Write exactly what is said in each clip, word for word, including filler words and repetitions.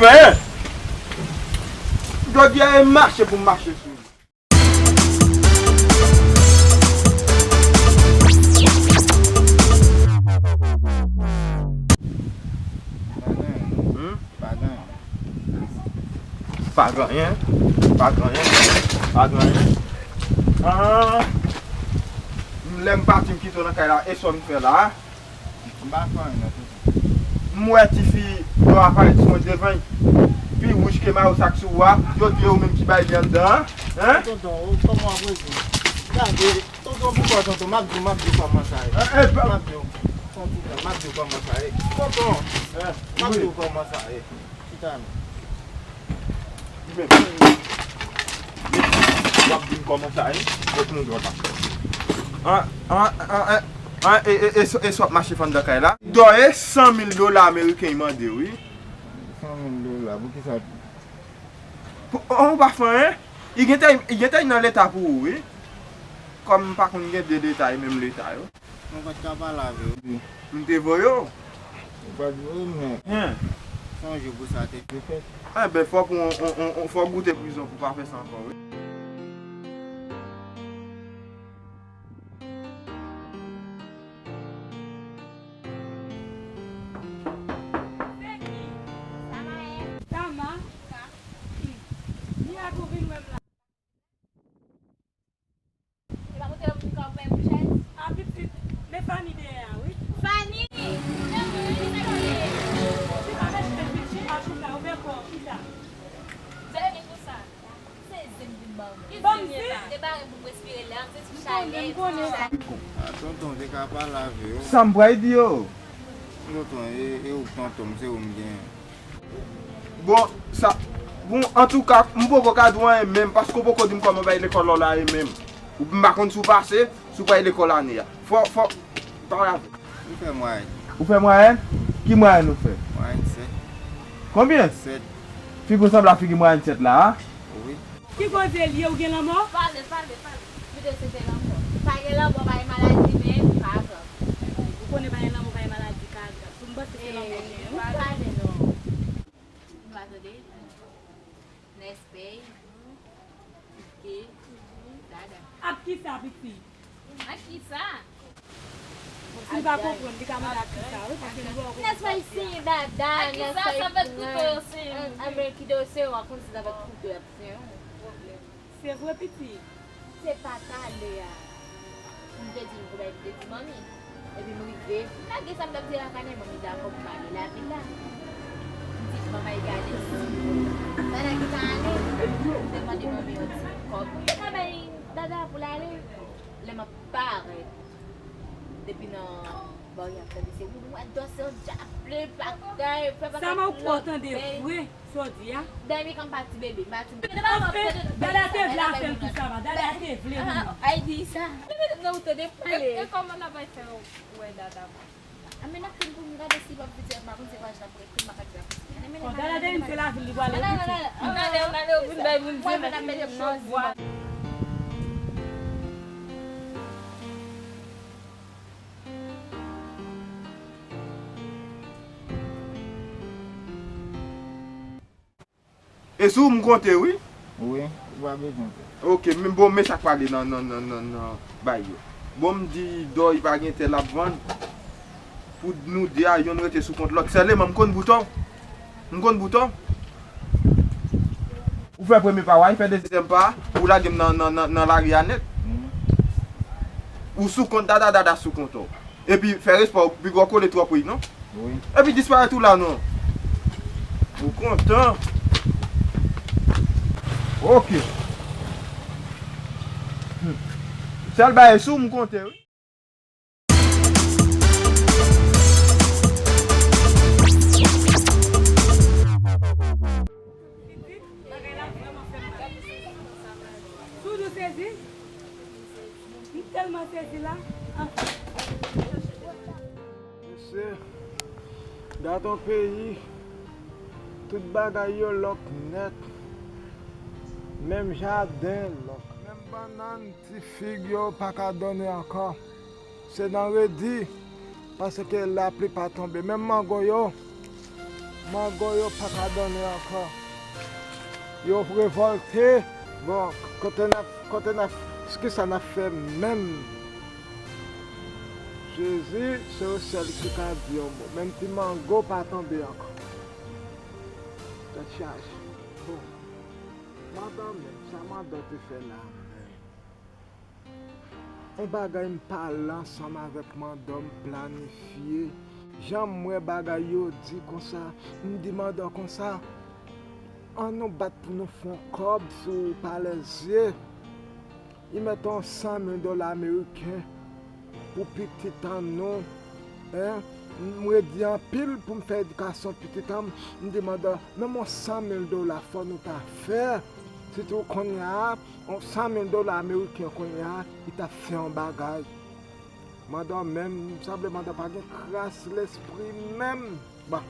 Fè! Jodi a e mache pou m mache sou li. Hmm? Pa gen anyen. Pa gen anyen. Pa gen anyen. Pa gen anyen. Ah. Lè m pati, m kite w nan kay la, e sa w vin fè la a? M pa fè anyen, non, tonton. M wè tifi yo aparèt sou mwen devan, pi wouj ke mayo sa k sou ou a, yo di yo menm ki bay li anndan an. Hein? Tonton, o, kòman w ap rete? Gade, tonton, poukò, tonton? M ap di w, m ap di w kòman sa ye. Eh, eh, m ap di w. Pran ti tan, m ap di w kòman sa ye. Tonton, eh, m ap di w kòman sa ye. Chita non. Li menm. W ap di m kòman sa ye, kot nou dwòl pa. An, an, an, an, an, e, e, e, e, e sa w ap mache fè anndan kay la? Dòyè san mil dola ameriken y mande, wi. San mil dola, pou ki sa? Pou, an, ou pa fè anyen? Li gentan, li gentan nan leta pou ou, wi. Kòm m pa konn gen de leta, e menm leta yo. Mwen pa t ka pale avè w. M te voye w. Ou pa t voye m, men. Hen. Sonje pou sa te fèt. Enben, fòk ou, ou, ou, ou, fòk ou goute prizon pou pa fè sa ankò, wi. Se ki? Tama. Tama. Mira tou vin wè m la. E pa kote yo vin ka pran pou chèz? A pitit, men Fani dèyè a, wi. Fani! Li pa mèt fè pitit a chita, ou fè kò chita. Zè gen konsa. Se zen vin ban mwen. Ban m di. Te bare pou m respire lè, m santi chalè, m santi chalè. A, tonton, te ka pale avè yo. Sa m pral di yo? Tonton, e, e ou k tonton m, se ou m genyen. Bon, sa, bon, antouka, m poko ka di w anyen menm, paske w poko di m kòman w bay lekòl la ye menm. Ou m pa konn si w pase, si w pral lekòl ane a. Fò, fò, pale avè m. M fè mwayèn. Ou fè mwayèn? Ki mwayèn ou fè? Mwayèn sèt. Konbyen? Sèt. Figi w sanble a figi mwayèn sèt la, a? Wi. Ki koze l ye, ou gen lanmò? Pale, pale, pale. Kite se te lanmò. Pa gen lanmò, pa gen maladi, men pa grav. Ou konnen pa gen lanmò, pa gen maladi, pa grav. Pou m panse se lanmò gen, wi. Pa gen non. M pa tande. Nèspèy. Ke. Dada. Ak kisa, pitit? Ak kisa? Si l pa konprann, li ka mande ak kisa, wi, paske li pa konprann. Nèspèy siyen dada, nèspèy pran. Anben, kite yo siyen, w a konn si l avèk kouto y ap siyen w. Se vre, pitit. Se pa talè a. M te di l pou bay, m te di manmi. Epi m rive, m lage sa m t ap di lakay la, manmi dakò pou m ale lavil la. M di manman egale si dada ki ta ale, m te mande manmi yon ti kòb. Mwen bay dada pou l ale. Lè m ap parèt depi nan baryè, m tande se wout, wout, dòs, djab, plen, patay, fè bagay. Sa m ap tande vre. Sa w di a? Dènye kan m pa ti bebe, m pa ti bebe. Anfen, dada te vle a fè l tou sa va. Dada te vle wi. Ay di sa. Mete nan ou tande pale. E kòman n ap fè wè dada? A men n ap fin pou m gade si l ap vide, m pa konn se pa jan pou ekri, m pa ka di la. Bon, dada te di se lavil li pwale wi pitit. Ann ale, ann ale, ou vin bay moun di mwen, m ap mete m nan di. E sou ou m konte, wi. Wi, ou pa bezwen pè. Ok, men bon, men sa k pale nan, nan, nan, nan, nan bay yo. Bon, m di Dòy pa gen tè l ap vann. Pou nou de a, yonn rete sou kont lòt. Sèlman, m konn bout ou. M konn bout ou. Ou fè premye pa w a, fè dezyèm pa a, ou lage m nan, nan, nan, nan lari a nèt. Ou sou kont dada, dada sou kont ou. Epi fè respè w, piga w kole twòp wi, non? Wi. Epi disparèt ou la, non? Ou kontan? Ok. Hmm. Sèl bagay sou m konte, wi. Sou nou sezi? M tèlman sezi la. Anfen. Mesye, gad yon peyi, tout bagay yo lòk nèt. Menm jaden lòk. Menm bannann, ti fig yo pa ka donnen ankò. Se nan redi, paske lapli pa tonbe. Menm mango yo, Mango yo pa ka donnen ankò. Yo revòlte. Bon, kote n ap, kote n ap, kisa n ap fè menm? Jezi, se ou sèl ki ka di yon mo. Menm ti mango pa tonbe ankò. Tèt chaje. Bon. Madan menm, sa madan te fè la menm? On bagay m pale ansanm avèk madan m, planifye. Jan m wè bagay yo di konsa, m di madan konsa, ann nou bat pou nou fè on kòb sou Palèzye. Li mete on san mil dola ameriken pou pitit an nou. Hein? M redi anpil pou m fè edikasyon pitit an m. M di madan, menm on san mil dola fò nou ta fè. Sitou kounye a, on san mil dola ameriken kounye a, li t ap fè yon bagay. Madan menm, sanble madan pa gen kras lespri menm. Bon.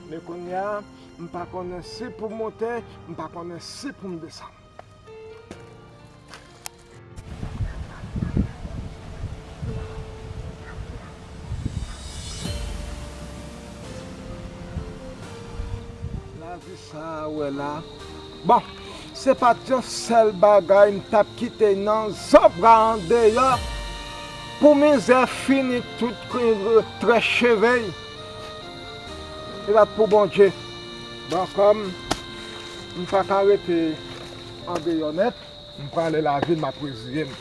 Men kounye a, m pa konnen si pou m monte, m pa konnen si pou m desann. Lavi sa a w wè la. Bon, se pa t yon sèl bagay m t ap kite nan zobra andeyò pou mizè fini tout trè cheve. Se pa t pou Bondye. Bon, kòm m pa ka rete andeyò nèt, m prale lavil, m ap reziye m.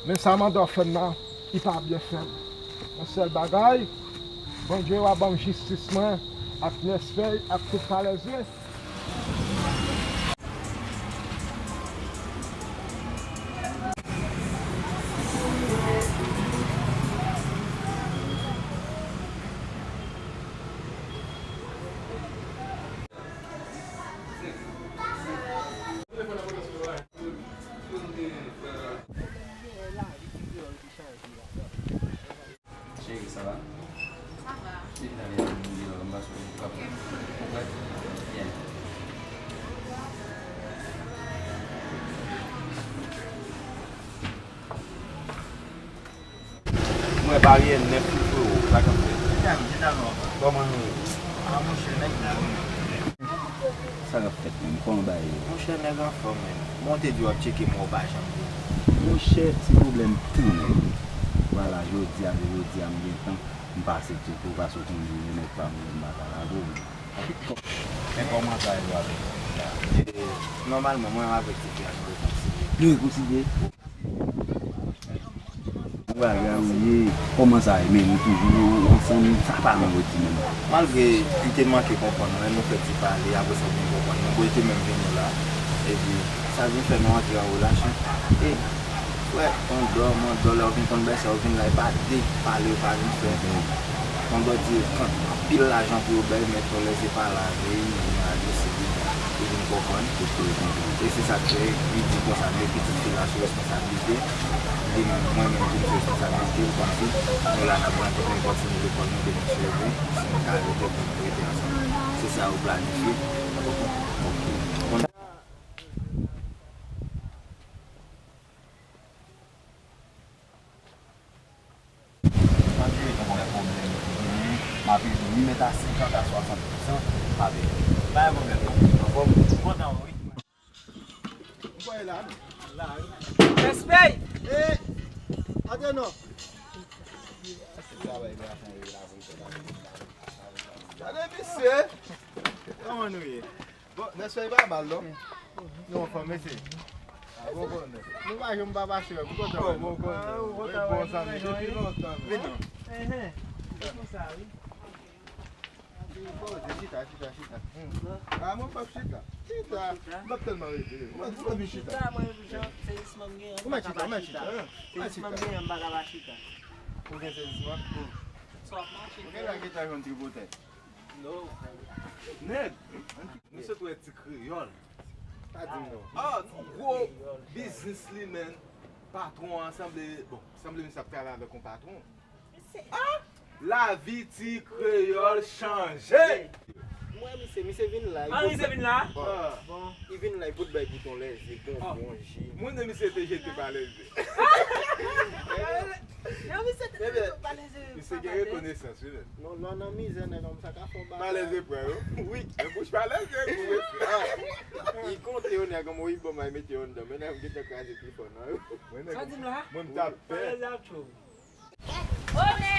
Men sa mandan fè m nan, li pa byen fè m. Yon sèl bagay, Bondye w a ban m jistis mwen, ak Nèspèy, ak tout Palèzye. Cheri, sa va? Sa va. Depi talè a m di w, m pa sou ou p ap, ou prèt? Byen. M wè baryè nèf wi, frero, sa k ap fèt? Kòman nou ye? Ah, monchè, nèg la, wi. Sa k ap fèt menm? Kòman bagay yo? Monchè, nèg anfòm menm. Bon, w te di w ap tcheke mwen, ou pa janm vini. Monchè, ti pwoblèm tan nèg. Vwala, jodi a, se jodi a m gen tan, m pase tcheke w, paske w konnen m gen nèg pa m, m pa ka lage w. Men kòman sa yo avèk ou la? E, nòmalman, mwen avèk ti fi a, nou rekonsilye. Nou rekonsilye? Bagay ou ye, kòman sa ye menm, nou toujou ansanm, sa pa nou redi menm. Malgre li te manke konprann mwen, nou fè ti pale, apre sa l vin konprann mwen, bon, li te menm vini la, epi sa vin fè nou antre an relasyon. E, frè, tondò, mandò, lè w vin konn bay sa, yo vin la, e pa de pale yo pa vin fè. Tondò di yo kant anpil lajan pou yo bay, men Tolè se pa lave, li vin adrese li, li vin konprann. E se sa k fè, li di konsa, men pitit fi la sou responsablite li, mwen menm tou m sou responsablite l, kòmsi nou la n ap grandi, pou n kontinye lekòl nou depi cheve, si nou ka rete pou nou rete ansanm. Se sa yo planifye. Ok. Malgre tout pwoblèm ki genyen, m ap ede w. Li mèt a senkant a swasant pousan, m ap ede w. Pa gen pwoblèm non. Anfòm? M kontan wi. Ou pa la non. La wi. Respè! E! Atè non. Gade misye! Kòman nou ye? Bon, nèg sa e pa mal non. Nou anfòm mesye. Ou konnen. Nou pa janm pa mache wè, m kontan wè nou. Bon, bon, bon, bon zanmi depi lontan. Vin non. Enhen. Se konsa wi. Bon, chita, chita, chita. Ah, mwen p ap chita. Chita. M p ap tèlman rete. Mwen, mwen vin chita. Chita, mwen, jan, sezisman m genyen, m pa ka pa chita. Sezisman m genyen, m pa ka pa chita. Ou gen sezisman? Sa w ap mache. Ou gen la ki ta jwenn tripotay. No. Nèg, nou sot wè ti kreyòl. Pa di m non. Ah, gwo biznis li, men. Patwon an sanble, bon, sanble misye ap travay avèk yon patwon. Ah! Lavi ti kreyòl chanje. M wè misye, misye vin la. Ah, misye vin la? Bon, bon. Li vin la, li pot bay bouton lèze, bon, bon je. Moun de misye te jete pa lèze. Yo, misye te pa lèze. Misye gen rekonesans, wi, men. Non, non, nan mizè, nèg, sa ka fè w bagay. Pa lèze pran yo. Wi. Men bouch pa lèze pou mesye. Ah. Li konte yo, nèg, mwen, wi, bon, mwen mete yo anndan. Men nèg, m gentan kraze pi fò nan yo. Sa w di m la? Mwen, m t ap pè. Pa lèze ap tchou. Omè!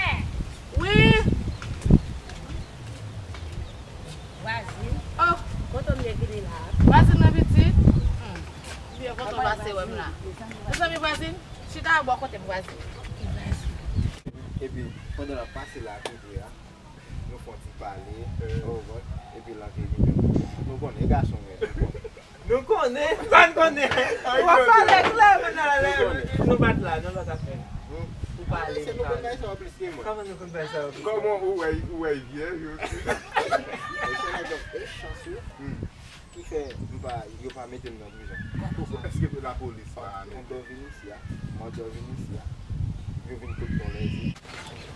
Wi! Vwazin. Oh! Kote w ye vini la? Vwazin nan pitit? Hmm. Byen kontan pase wè m la. Mezanmi, vwazin, chita bò kote m, vwazin. Epi, pandan l ap pase la, kote a, nou fè yon ti pale, ou konprann? Epi l antre li menm. Nou konnen, e gason, men, nou konnen. Nou konnen, sa n konnen. W ap pale klè, moun nan la, nou bat la, nou bat afè. Ou pale, se nou konn bay sa yo plis ke mwen. Kòman nou konn bay sa yo plis? Kòman ou wè, ou wè vyèj yo? Mesye nèg yo e chans wi. Ki fè m pa, yo pa mete m nan prizon. Èske lapolis pa mete? Mwen dò vin isi a. Mwen dò vin isi a. Yo vin kote ton lèzi.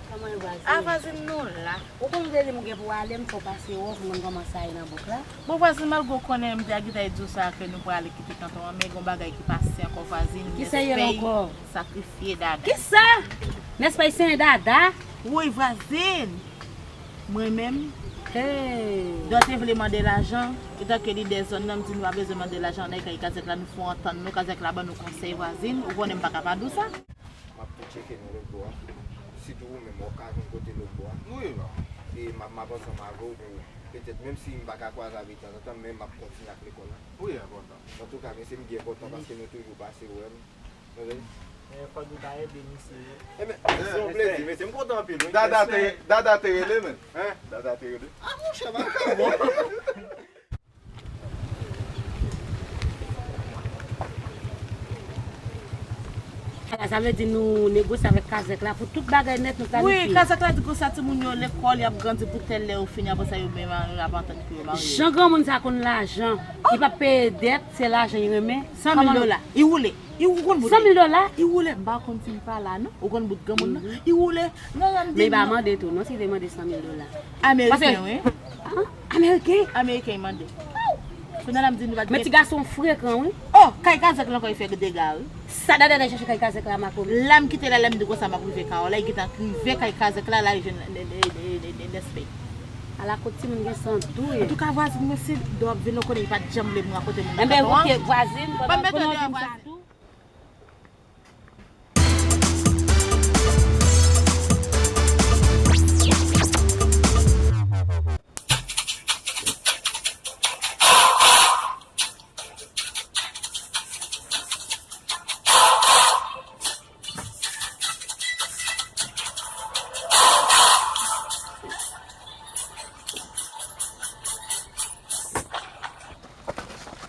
Kòman yo vwazin? A vwazin nou la. Ou konn vle di m gen pou ale, m fè w pase wòf, m konn kòman sa ye nan bouk la. Bon vwazin, malgre w konnen m te gentan di w sa ke nou prale kite kanton an, men gon bagay ki pase ankò vwazin. Kisa ye ankò? Nèspèy sakrifye Dada. Kisa? Nèspèy se yon Dada? Woy vwazin! Mwen menm, Dò te vle mande lajan, etan ke lidè zòn nan, m di nou pa bezwen mande lajan nan kay Kazèk la, nou fè w antann nou, Kazèk la ban nou konsèy vwazin, ou konnen m pa ka pa di w sa. M ap tou tcheke nou lòt bò a. Sitou ou menm, w ap ka jwenn kote lòt bò a. Wi, non. E m ap, m ap ansanm avè w pou petèt, menm si m pa ka kwaze avè w tanzantan, men m ap kontinye ak lekòl la. Wi, enpòtan. Antouka, mesye, m byen kontan paske nou toujou pase wè m. Tande? Men fòk nou ta ede misye. Ebyen, se yon plezi, mesye, m kontan anpil, wi. Dada te, Dada te rele, men. Hein? Dada te rele. Ah, monchè, pa ka bon. Sa vle di nou negosye avèk Kazèk la pou tout bagay nèt nou planifye. Wi, Kazèk la di konsa timoun yo lekòl, y ap grandi pou tèl lè yo fini, apre sa yo menm yo ap antann pou yo marye. Jan granmoun sa konn lajan, li p ap peye dèt, se lajan li renmen. San mil dola. Li woule. Li, ou konn bout. San mil dola? Li woule. M pa konn si li pa la, non. Ou konn bout granmoun nan. Li woule. Non, non, m di. Men li pa mande tou, non, si li te mande san mil dola. Ameriken, wi. Ameriken. Ameriken li mande. Kounye a la m di nou pa gen. Men ti gason frekan, wi. Oh, kay Kazèk la ankò li fè dega, wi. Sa Dada t al chèche kay Kazèk la, makomè? La m kite la, lè m di konsa m ap rive kay la, li gentan rive kay Kazèk la, la li jwenn Nèspèy. Ala kot timoun gen san dou ye. Antouka, vwazin mwen, se dò ap vin, ou konnen li pa t janm vle m rakonte moun nan kanton an. Enben, oke, vwazin, pandan nou di m sa tou.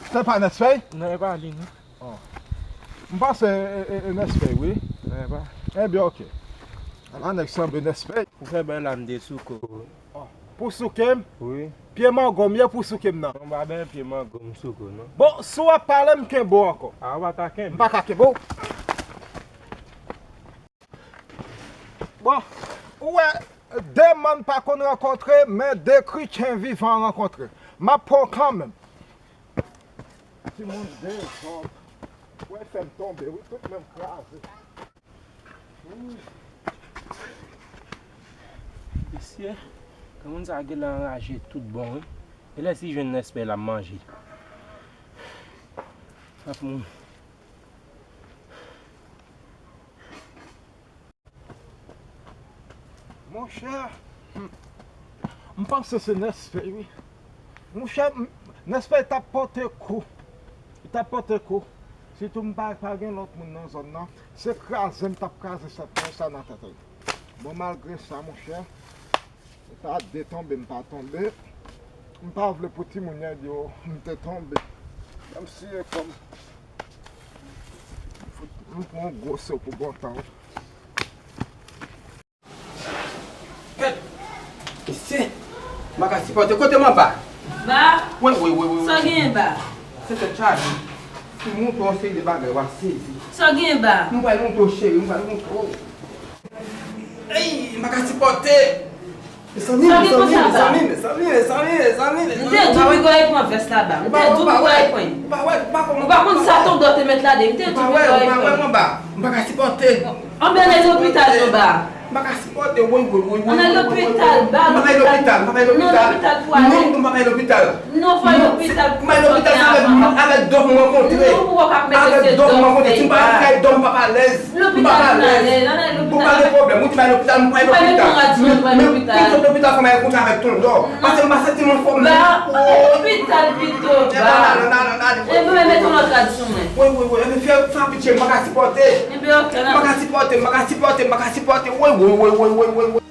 Se pa Nèspèy? Non, e pa li, non. Oh. M panse e, e, e Nèspèy, wi. Ebyen, oke. Ala nèg sanble Nèspèy. Ou fè bay la m te souke w. Oh. Pou souke m? Wi. Pye mango m ye pou souke m nan. Non, m pa bay pye mango m souke w, non. Bon, si w ap pale, m kenbe w ankò. A, w pa ka kenbe. M pa ka kenbe w. Bon, ou wè, de mòn pa konn rankontre, men de kretyen vivan rankontre. M ap pran w kanmenm. Timoun dezòd. Ou wè, fè m tonbe, wi, tout men m kraze. Mesye, granmoun sa genlè anraje tout bon, wi. Genlè si jwenn Nèspèy l ap manje. Ap mouri. Monchè, m, m panse se Nèspèy, wi. Monchè, m, Nèspèy t ap pote kou. Li t ap pote kou. Sitou m pa, pa gen lòt moun nan zòn nan. Se kraze m t ap kraze sèt mwen sa nan tèt li. Bon, malgre sa, monchè, e pa de tonbe m pa tonbe. M pa vle pou timoun yo di, o, m te tonbe. Menm si e kòm m pran yon gwo so pou bon tan. Kèt! Mesye! M pa ka sipòte. Kote m anba? Ba? Wi, wi, wi, wi. Sa w genyen, ba? Se tèt chaje. M montre w yon seri de bagay, w a sezi. Sa w genyen, ba? M pral montre w, cheri, m pral montre w. Ey, m pa ka sipòte. Mezanmi, mezanmi, mezanmi, mezanmi, mezanmi, mezanmi. M te di w Rigo al pran vès la, ba. M te di w Rigo al pran. Ou pa wè, ou pa wè, ou pa wè, ou pa wè. Ou pa konn sa ton dò te met ladan. M te di w Rigo al pran. Ou pa wè, ou pa wè, ou pa wè, m anba. M pa ka sipòte. Bon. Anben, ann al lopital, non, ba. M pa ka sipòte, woy, woy, woy, woy. Ann al lopital, ba, lopital. M pa ka lopital, m pa ka lopital. Non, lopital pou ale. Non, non, m pa ka lopital. Non, fò lopital pou... M pa ka lopital, se avèk, avèk dòm m rankontre. Non, ou poko ka mete se dòm, fè ba. Avèk dòm m rankontre. Si m pa ka dòm, m pa alèz. Lopital pou n ale, ann al lopital. Bon, pa gen pwoblèm, ou di m al lopital, m pral lopital. Men, men, men, lopital, fò m al kontre avèk Tondò. Paske m pa santi m anfòm menm. Ba, lopital pito, ba. Ebyen, mete yon lòt rad sou mwen. Wi, wi, wi, ebyen, fè, fè pitye, m pa ka sipòte. Ebyen, ok, nan. M pa ka sipòte, m pa ka sipòte, m pa ka sipòte. Wi, wi, wi, wi, wi, wi, wi.